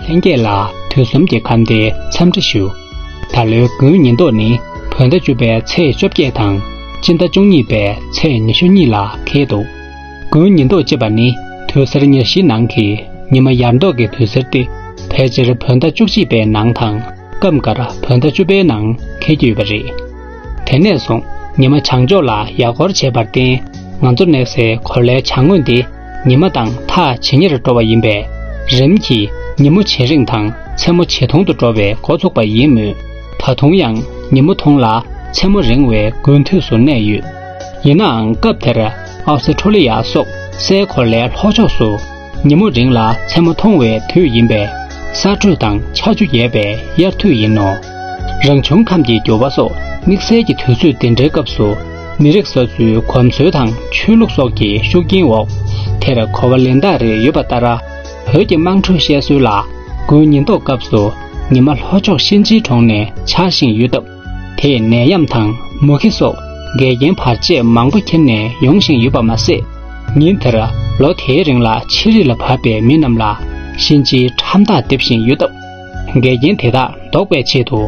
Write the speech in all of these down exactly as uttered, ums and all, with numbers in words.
ལྷན་རྒྱས་ལ་དུས་གསུམ་གྱི་ཁམས་བདེའི་འཚམས་འདྲི་ཞུ། ད་ལོའི་དགུན་ཉིན་ཐོ་ནི་བོད་ཟླ་བཅུ་པའི་ཚེས་བཅོ་བརྒྱད་དང་། སྤྱི་ཟླ་བཅུ་གཉིས་པའི་ཚེས་ཉི་ཤུ་གཉིས་ལ་འཁེལ་འདུག་དགུན་ཉིན་ཐོ་ཅེས་པ་ནི་དུས་གསར་ཉེར་བཞིའི་ནང་གི་ཉི་མ་ཡར་ཐོག་གི་དུས་གསར་ཏེ། ཕལ་ཆེར་བོད་ཟླ་བཅུ་གཅིག་པའི་ནང་དང་། སྐབས་འགར་བོད་ཟླ་བཅུ་པའི་ནང་འཁེལ་གྱི་ཡོད་པ་རེད། དེ་ནས་བཟུང་ཉི་མ་བྱང་ཕྱོགས་ལ་ཡར་སྐོར་བྱས་པར་བརྟེན། ང་ཚོ་གནས་སའི་གོ་ལའི་བྱང་ངོས་འདི་ཉི་མ་དང་ཐག་ཇེ་ཉེར་འགྲོ་བ་ཡིན་པས། རིམ་གྱིས་ཉིན་མོ་ཇེ་རིང་དང་མཚན་མོ་ཇེ་ཐུང་དུ་འགྲོ་བའི་འགོ་ཚུགས་པ་ཡིན་མོད། ད་དུང་ཡང་ཉིན་མོ་ཐུང་ལ་མཚན་མོ་རིང་བའི་དགུན་དུས་སུ་གནས་ཡོད། ཡིན་ནའང་སྐབས་དེར་ཨོ་སི་ཁྲོ་ལི་ཡ་སོགས་སའི་གོ་ལའི་ལྷོ་ཕྱོགས་སུ། ཉིན་མོ་རིང་ལ་མཚན་མོ་ཐུང་བའི་དུས་ཡིན་པས། གསར་སྤྲོས་དང་ཆར་ཆུ་ཡོད་པའི་དབྱར་དུས་ཡིན་ནོ། རང་བྱུང་ཁམས་ཀྱི་འགྱུར་བ་སོགས་དམིགས་བསལ་གྱི་དུས་ཚོད་འདི་འདྲའི་སྐབས་སུ། མི་རིགས་སོ་སོའི་གོམས་སྲོལ་དང་ཆོས་ལུགས་སོགས་ཀྱི་ཤུགས་རྐྱེན་འོག་དེར་གོ་བ་ལེན་སྟངས་རེ་ཡོད་པ་ལྟར། བོད་ཀྱི་དམངས་ཁྲོད་བཤད་སྲོལ་ལ། དགུན་ཉིན་ཐོ་སྐབས་སུ་ཉི་མ་ལྷོ་ཕྱོགས་གཤིན་རྗེའི་གྲོང་ནས་འཆར་བཞིན་ཡོད་སྟབས། དེས་ནད་ཡམས་དང་མུ་གེ་སོགས་འགལ་རྐྱེན་བར་ཆད་མང་པོ་ཁྱེར་ནས་ཡོང་བཞིན་ཡོད་པ་མ་ཟད། ཉིན་དེར་ལོ་དེའི་རིང་ལ་ཕྱི་རི་ལ་བབས་པའི་མི་རྣམས་ལ་གཤིན་རྗེའི་ཁྲམ་ཐག་འདེབས་བཞིན་ཡོད་སྟབས། འགལ་རྐྱེན་དེ་དག་ཟློག་པའི་ཆེད་དུ་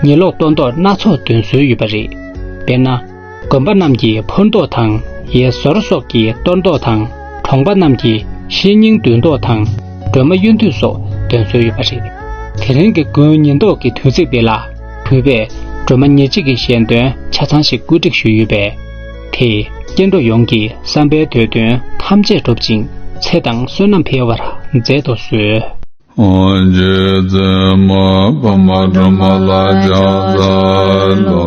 ཉི་གློག་གཏོར་བཟློག་སྣ་ཚོགས་འདོན་སྲོལ་ཡོད་པ་རེད། དཔེར་ན། དགོན་པ་རྣམས་ཀྱིས་ཕུར་བཟློག་དང་ཡས་ཟོར་སོགས་ཀྱི་གཏོར་བཟློག་དང་། གྲོང་པ་རྣམས་ཀྱིས་ཤེལ་རྙིང་མདུན་བཟློག་དང་སྒྲོལ་མ་གཡོན་དུས་སོགས་འདོན་སྲོལ་ཡོད་པ་རེད། དེ་རིང་གི་དགུན་ཉིན་ཐོ་གི་དུས་ཚིགས་འདི་ལ། གུས་པས་སྒྲོལ་མ་ཉེར་གཅིག་གི་ཞལ་འདོན་ཆ་ཚང་ཞིག་བཀོད་སྒྲིག་ཞུས་ཡོད་པས། དེས་སྐྱེ་འགྲོ་ཡོངས་ཀྱི་བསམ་པའི་འདོད་དོན་ཐམས་ཅད་འགྲུབ་ཅིང་ཚེ་དང་བསོད་ནམས་འཕེལ་བར་མཛད་དུ་གསོལ། ཨོ་རྗེ་བཙུན་མོ་ཕ་མ་སྒྲོལ་མ་ལ་ཕྱག་འཚལ་ལོ།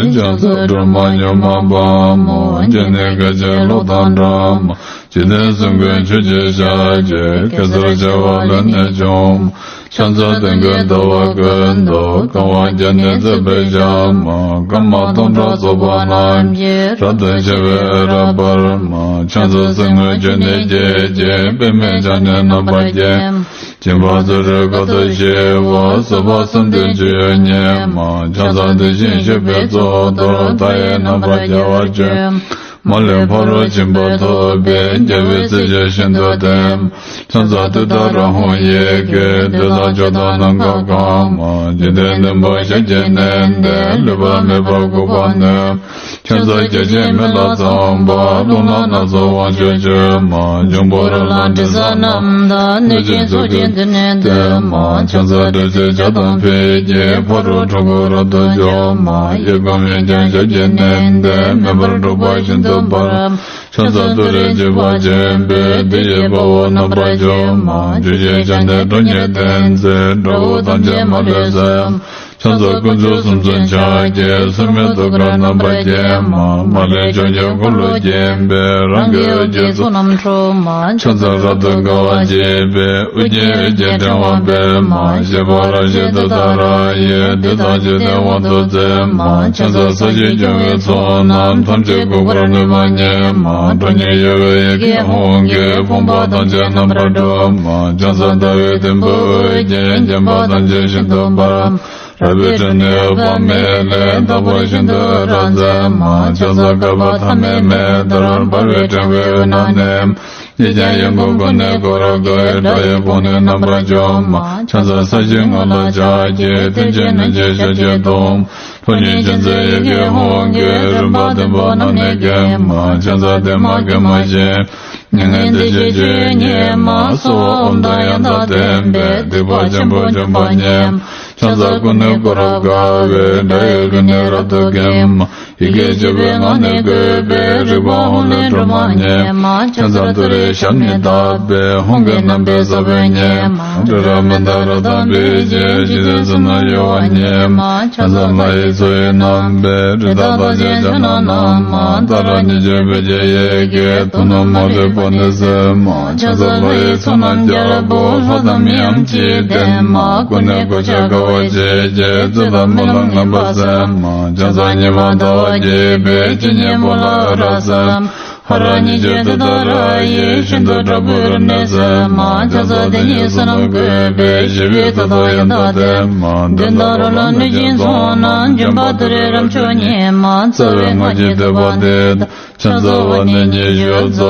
ཕྱག་འཚལ་སྒྲོལ་མ་མྱུར་མ་དཔའ་མོ། སྤྱན་ནི་སྐད་ཅིག་གློག་དང་འདྲ་མོ། འཇིག་རྟེན་གསུམ་མགོན་ཆུ་སྐྱེས་ཞལ་གྱི། གེ་སར་བྱེ་བ་ལས་ནི་བྱུང་། ཕྱག་འཚལ་སྟོན་ཀའི་ཟླ་བ་ཀུན་ཏུ། གང་བ་བརྒྱ་ནི་བརྩེགས་པའི་ཞལ་མ། སྐར་མ་སྟོང་ཕྲག་ཚོགས་པ་རྣམས་ཀྱིས། རབ་ཏུ་ཕྱེ་བའི་འོད་རབ་འབར་མ། ཕྱག་འཚལ་གསེར་དངུལ་ཆུ་ནས་སྐྱེས་ཀྱི། པདྨས་ཕྱག་ནི་རྣམ་པར་བརྒྱན། སྦྱིན་པ་བརྩོན་འགྲུས་དཀའ་ཐུབ་ཞི་བ། བཟོད་པ་བསམ་གཏན་སྤྱོད་ཡུལ་ཉིད་མ། ཕྱག་འཚལ་དེ་བཞིན་གཤེགས་པའི་གཙུག་ཏོར། མཐའ་ཡས་རྣམ་པར་རྒྱལ་བར་སྤྱོད། མ་ལུས་ཕ་རོལ་ཕྱིན་པ་ཐོབ་པའི། རྒྱལ་བའི་སྲས་ཆོས་ཤིན་ཏུ་བསྟན། ཕྱག་འཚལ་ཏུཏྟཱ་ར་ཧཱུྃ་ཡི་གེ། བདུད་དང་ཕྱོགས་དང་ནམ་མཁའ་གང་མ། འཇིག་རྟེན་བདུན་པོ་ཞབས་ཀྱིས་མནན་ཏེ། ལུས་པ་མེད་པར་འགུགས་པར་ནུས། ཕྱག་འཚལ་བརྒྱ་བྱིན་མེ་ལྷ་ཚངས་པ། རླུང་ནག་སྣ་ཚོགས་དབང་ཕྱུག་མཆོད་མ། འབྱུང་པོ་རོ་ལངས་དྲི་ཟ་རྣམས་དང་། གནོད་སྦྱིན་ཚོགས་ཀྱིས་མདུན་ནས་བསྟོད་མ། ཕྱག་འཚལ་དྲི་ཟའི་ཇ་དང་ཕུད་ཀྱིས། ཕ་རོལ་འཁྲུལ་འཁོར་རབ་ཏུ་འཇོམས་མ། གཡས་བསྐུམ་གཡོན་བརྐྱང་ཞབས་ཀྱིས་མནན་ཏེ། མེ་འབར་འཁྲུགས་པ་ཤིན་ཏུ་འབར། ཕྱག་འཚལ་ཏུ་རེ་འཇིགས་པ་ཆེན་པོས། བདུད་ཀྱི་དཔའ་བོ་རྣམ་པར་འཇོམས་མ། བཅུ་གཅིག་ཕྱག་ནི་ཁྲོ་གཉེར་ལྡན་མཛད། དགྲ་བོ་ཐམས་ཅད་མ་ལུས་གསོད། ཕྱག་འཚལ་དཀོན་མཆོག་གསུམ་མཚོན་ཕྱག་རྒྱའི། སོར་མོས་ཐུགས་ཀར་རྣམ་པར་བརྒྱན་མ། མ་ལུས་ཕྱོགས་བཅུ་འཁོར་ལོས་བརྒྱན་པའི། རང་གི་འོད་ཀྱི་ཚོགས་རྣམས་འཁྲུགས་མ། ཕྱག་འཚལ་རབ་ཏུ་དགའ་བ་བརྗིད་པའི། དབུ་རྒྱན་འོད་ཀྱི་ཕྲེང་བ་སྤེལ་མ། བཞད་པ་རབ་བཞད་ཏུཏྟཱ་ར་ཡིས། བདུད་དང་འཇིག་རྟེན་དབང་དུ་མཛད་མ། ཕྱག་འཚལ་ས་གཞི་སྐྱོང་བའི་ཚོགས་རྣམས། ཐམས་ཅད་འགུགས་པར་ནུས་པ་ཉིད་མ། ཁྲོ་གཉེར་གཡོ་བའི་ཡི་གེ་ཧཱུྃ་གིས། ཕོངས་པ་ཐམས་ཅད་རྣམ་པར་སྒྲོལ་མ། ཕྱག་འཚལ་ཟླ་བའི་དུམ་བུ་འོད་ཀྱིས། བརྒྱན་པ་ཐམས་ཅད་ཤིན་ཏུ་འབར། རལ་པའི་ཕྲེང་ནི་འོད་དཔག་མེད་ལས། དག་པ་ཤིན་ཏུ་རབ་མཛད་མ། ཕྱག་འཚལ་བསྐལ་པ་ཐ་མའི་མེ་ལྟར། འབར་བའི་ཕྲེང་བའི་འོད་རྣམས་ནི། གཡས་བརྐྱང་གཡོན་བསྐུམ་ཀུན་ནས་བསྐོར་དགའི། དགྲ་ཡི་དཔུང་ནི་རྣམ་པར་འཇོམས་མ། ཕྱག་འཚལ་ས་གཞིའི་ངོས་ལ་ཕྱག་གི། མཐིལ་གྱིས་བསྣུན་ཅིང་ཞབས་ཀྱིས་བརྡུང་། ཕོ་ཉའི་མཆུ་མཛེས་ཡི་གེ་ཧཱུྃ་གིས། རིམ་པ་བདུན་པོ་རྣམས་ནི་འགེམས་མ། ཕྱག་འཚལ་བདེ་མ་དགེ་མ་བཞི། མྱ་ངན་འདས་ཞི་སྤྱོད་ཡུལ་ཉིད་མ། སྭཱ་ཧཱ་ཨོཾ་དང་ཡང་དག་ལྡན་པས། སྡིག་པ་ཆེན་པོ་འཇོམས་པ་ཉིད་མ། ཕྱག་འཚལ་སྐུ་ནི་སྐུ་རབ་དགའ་བའི། དགྲ་ཡི་རྒྱུད་ནི་རབ་ཏུ་འགེམས་མ། ཡི་གེ་བཅུ་པའི་ངག་ནི་བཀོད་པའི། རིག་པ་ཧཱུྃ་ལས་གྲུབ་པ་ཉིད་མ། ཕྱག་འཚལ་ཏུ་རེའི་ཞབས་ནི་བརྡབས་པའི། ཧཱུྃ་གི་རྣམ་པའི་ས་བོན་ཉིད་མ། ཏྲི་ར་མི་ཏ་རཀྟ་པཎྜི་ཏ། འཇིག་རྟེན་གསུམ་ན་གཡོ་བ་ཉིད་མ། ཕྱག་འཚལ་ལྷ་ཡི་མཚོ་ཡི་རྣམ་པའི། རི་དྭགས་རྟགས་ཅན་ཕྱག་ན་བསྣམས་མ། ཏཱ་ར་གཉིས་བརྗོད་བོད་ཀྱི་ཡི་གེས། དུག་རྣམས་མ་ལུས་པ་ནི་སེལ་མ། ཕྱག་འཚལ་ལྷ་ཡི་ཚོགས་རྣམས་རྒྱལ་པོ། ལྷ་དང་མིའམ་ཅི་ཡིས་བསྟེན་མ། སྐུ་ནི་གོ་ཆ་དཀར་པོ་ཆེ་སྐྱེས། བརྩེ་དང་སྨོན་ལམ་ངན་པ་སེལ་མ། ཕྱག་འཚལ་ཉི་མ་ཟླ་བ་རྒྱས་པའི། སྤྱན་གཉིས་པོ་ལ་འོད་རབ་གསལ། ཧ་ར་གཉིས་བརྗོད་ཏུཏྟཱ་ར་ཡིས། ཤིན་ཏུ་དྲག་པོའི་རབ་གནས་སེལ་མ། ཕྱག་འཚལ་དེ་ཉིད་བསོད་ནམས་བཀོད་པའི། ཞི་བའི་མཐུ་སྟོབས་ཡང་དག་ལྡན་མ། གདོན་དང་རོ་ལངས་གནོད་སྦྱིན་ཚོགས་རྣམས། འཇོམས་པ་ཏུ་རེའི་རབ་མཆོག་ཉིད་མ། རྩ་བའི་སྔགས་ཀྱི་བསྟོད་པ་འདི་དང་། ཕྱག་འཚལ་བ་ནི་ཉི་ཤུ་རྩ།